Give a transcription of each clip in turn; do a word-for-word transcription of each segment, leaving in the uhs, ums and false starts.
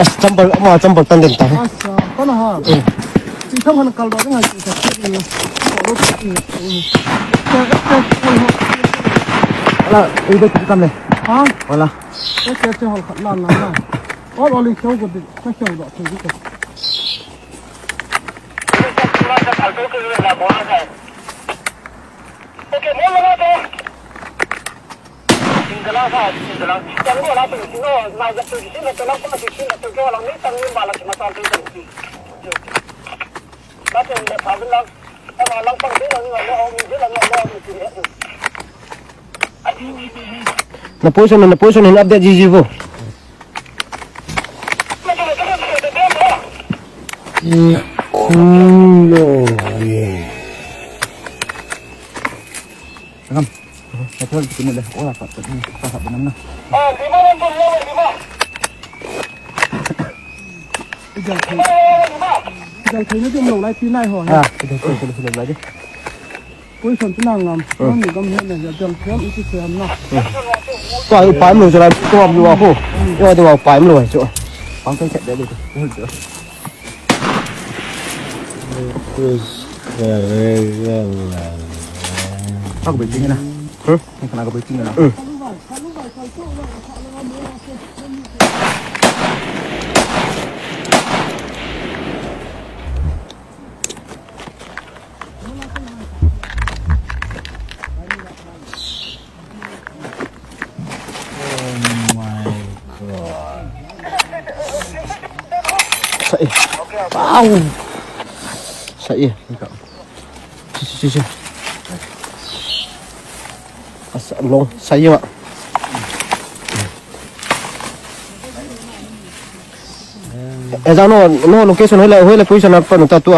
ꯑꯁ, ꯆꯝꯄꯜ ꯑꯃ, ꯆꯝꯄꯜ ꯇꯟꯗꯦꯟ ꯇꯥꯏ꯫ ꯑꯁ, ꯀꯟꯅ ꯍꯥ꯫ ꯎꯝ꯫ ꯆꯤꯡꯊꯝ ꯍꯥꯟꯅ ꯀꯜꯂꯣ, ꯑꯗꯨ ꯉꯥꯏ ꯆꯤꯡꯊꯝ ꯆꯠꯂꯤꯅꯦ꯫ ꯑꯂ, ꯑꯩꯗ ꯈꯤꯇꯪ ꯀꯜꯂꯦ꯫ ꯍꯥ? ꯑꯂ꯫ ꯆꯠꯁꯦ, ꯆꯠꯁꯦ, ꯍꯣꯜ ꯈꯠ ꯂꯥꯟ ꯂꯥꯟ ꯂꯥꯟ꯫ ꯑꯣ, ꯑꯣ, ꯂꯤꯡ ꯈꯦꯎꯒꯗꯤ, ꯈꯔ ꯈꯦꯎꯗꯣ, ꯑꯩꯈꯣꯏꯒꯤ ꯀꯩ꯫ ꯅ position, ꯅ position ꯍꯦꯟꯅ update ꯁꯤꯁꯤꯕꯨ꯫ ꯈꯣꯡꯂꯣꯏ꯫ ꯁꯪꯉꯝ꯫ ꯀꯩꯊꯦꯜ ꯇꯤꯀꯦꯠ ꯂꯩ꯫ ꯑꯣ, ꯂꯥꯛꯄ꯫ ꯆꯠꯅꯤ꯫ ꯆꯥ ꯍꯥꯞꯄ ꯅꯪꯅ꯫ ꯏꯖꯜ ꯊꯩ-, ꯏꯖꯜ ꯊꯩꯅꯗꯤ ꯑꯃ ꯂꯧ ꯂꯥꯏ ꯄꯤ ꯅꯥꯏ ꯍꯣꯏ꯫ ꯑꯥ, ꯏꯖꯜ ꯊꯩ-, ꯏꯖꯜ ꯊꯩ ꯂꯧ ꯂꯥꯏꯗꯤ꯫ ꯀꯣꯏ ꯁꯣꯟ ꯆꯤꯅꯥ ꯉꯝ꯫ ꯎꯝ꯫ ꯅꯪꯒꯤ ꯒꯝ ꯍꯦꯟꯅ ꯌꯥꯗꯦ꯫ ꯌꯥꯝ ꯐꯤꯂꯝ ꯏꯁꯨ ꯐꯤꯂꯝꯅ꯫ ꯎꯝ꯫ ꯀꯣ ꯑꯗꯨ ꯄꯥꯏꯝ ꯂꯣꯏ ꯆꯔꯥ꯫ ꯀꯣ ꯑꯗꯨ ꯋꯥ ꯀꯣ꯫ ꯎꯝ꯫ ꯀꯣ ꯑꯗꯨ ꯋꯥ ꯄꯥꯏꯝ ꯂꯣꯏ ꯆꯣ꯫ ꯄꯥꯡ ꯀꯩ ꯆꯠꯂꯦ ꯑꯗꯨꯗꯤ꯫ ꯊꯥꯛ ꯕꯩ ꯆꯤꯡꯉꯤꯅ꯫ ꯍꯨꯝ? ꯅꯪ ꯀꯅꯥꯒ ꯕꯩ ꯆꯤꯡꯉꯤꯅ? ꯎꯝ꯫ Oh my God. ꯁꯛꯏ꯫ ꯄꯥꯎ! ꯁꯛꯏ꯫ ꯁꯤ, ꯁꯤ, ꯁꯤ, ꯁꯤ꯫ ꯑꯁ, ꯂꯣꯡ ꯁꯛꯏꯕ꯫ ꯑꯦꯖꯥ, ꯅꯣ, ꯅꯣ location ꯍꯣꯏ ꯂꯩ, ꯍꯣꯏ ꯂꯩ, position ꯍꯥꯞꯄ ꯅꯨ ꯇꯥꯇꯨ꯫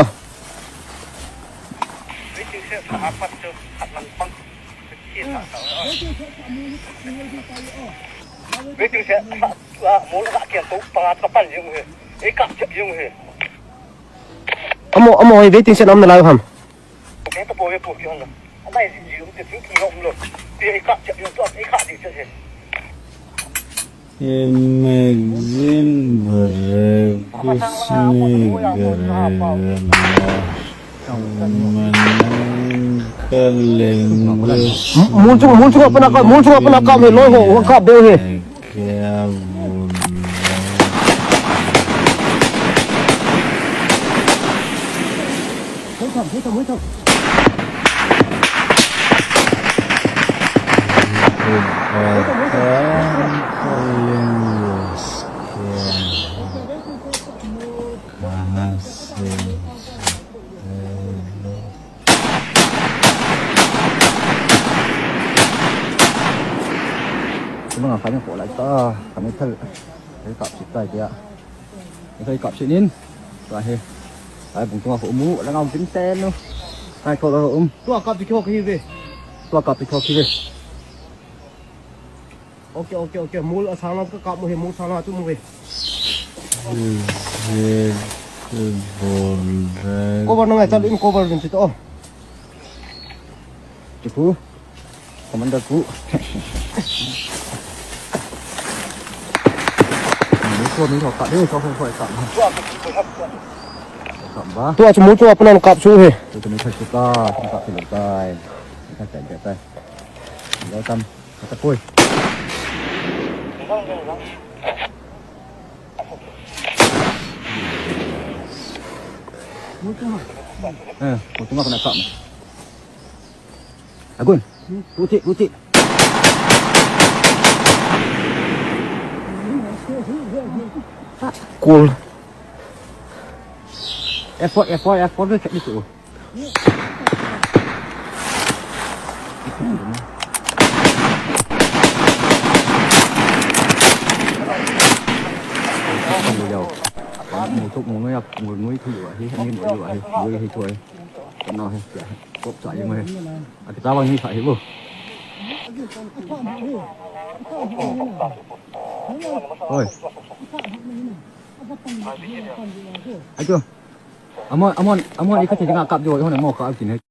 Waiting shed, ꯁꯥ, ꯁꯥ, ꯃꯣꯜ ꯂꯥꯛꯀꯦ ꯇꯧ, ꯄꯥ, ꯄꯥ, ꯄꯥ, ꯌꯦꯡꯉꯨꯍꯦ꯫ ꯑꯩ ꯀꯥꯞ ꯆꯠ ꯌꯦꯡꯉꯨꯍꯦ꯫ ꯑꯃꯣ, ꯑꯃꯣ, ꯑꯩ waiting shed ꯑꯃꯗ ꯂꯥꯛꯑꯣ ꯍꯝ꯫ ꯀꯩꯝꯇ ꯄꯣꯛꯑꯦ, ꯄꯣꯛꯀꯦ ꯍꯪꯉꯣ꯫ ꯑꯗꯥꯏꯗꯤ ꯌꯦꯔꯨꯝꯁꯦ ꯊꯤꯡ ꯊꯤꯡ ꯌꯥꯎꯕ ꯂꯣꯏ꯫ ꯁꯤ ꯑꯩ ꯀꯥꯞ ꯆꯠ ꯌꯦꯡꯉꯨ, ꯑꯩ ꯀꯥꯞꯇꯤ ꯆꯠꯁꯦ꯫ ये मैगज़ीन भर है, कुछ नहीं करेगा। मन का लैंग्वेज मूल चुका, मूल चुका अपना काम, मूल चुका अपना काम है, लो हो, वो काम दे है। क्या बोल रहा है? कहाँ से? Ito mga kanya ko lang ta, kami tal, ay kapsit tayo kaya. Ito ay kapsit nin. Ito ay, ay bung tunga ko umu, wala nga akong pinten, no. Ay ko lang um. Tua kap di ko kibe. Tua kap di ko kibe. Okay, okay, okay. Mul asana ka kap mo he, mul sana tu mo he. ये बोल रहा है। Cover na nga, tal in cover din sito. Oh. Chiku. Commander pu. Ni ko ni ko ka ni ko ko ka. Ka ba. Tua chu mu chu apun an kap chu he. Tu ni ka chu ka, ka chu ka. Ka cha cha ta. Lo tam. Ka ta poi. Eh, ko tu nga ka na kap. Agun. Puti, puti. Cool. Effort, effort, effort, check dito. Mo tuk mo ngui ap, mo ngui thu yu ahi, ani mo yu ahi, ngui hi thu ahi. Kano he, kok cha yung he. Ati tawang ni sa hi bo. Oi. Ayo. Amon, amon, amon, ikaw tinggal kap jo, yung mo kap kin he.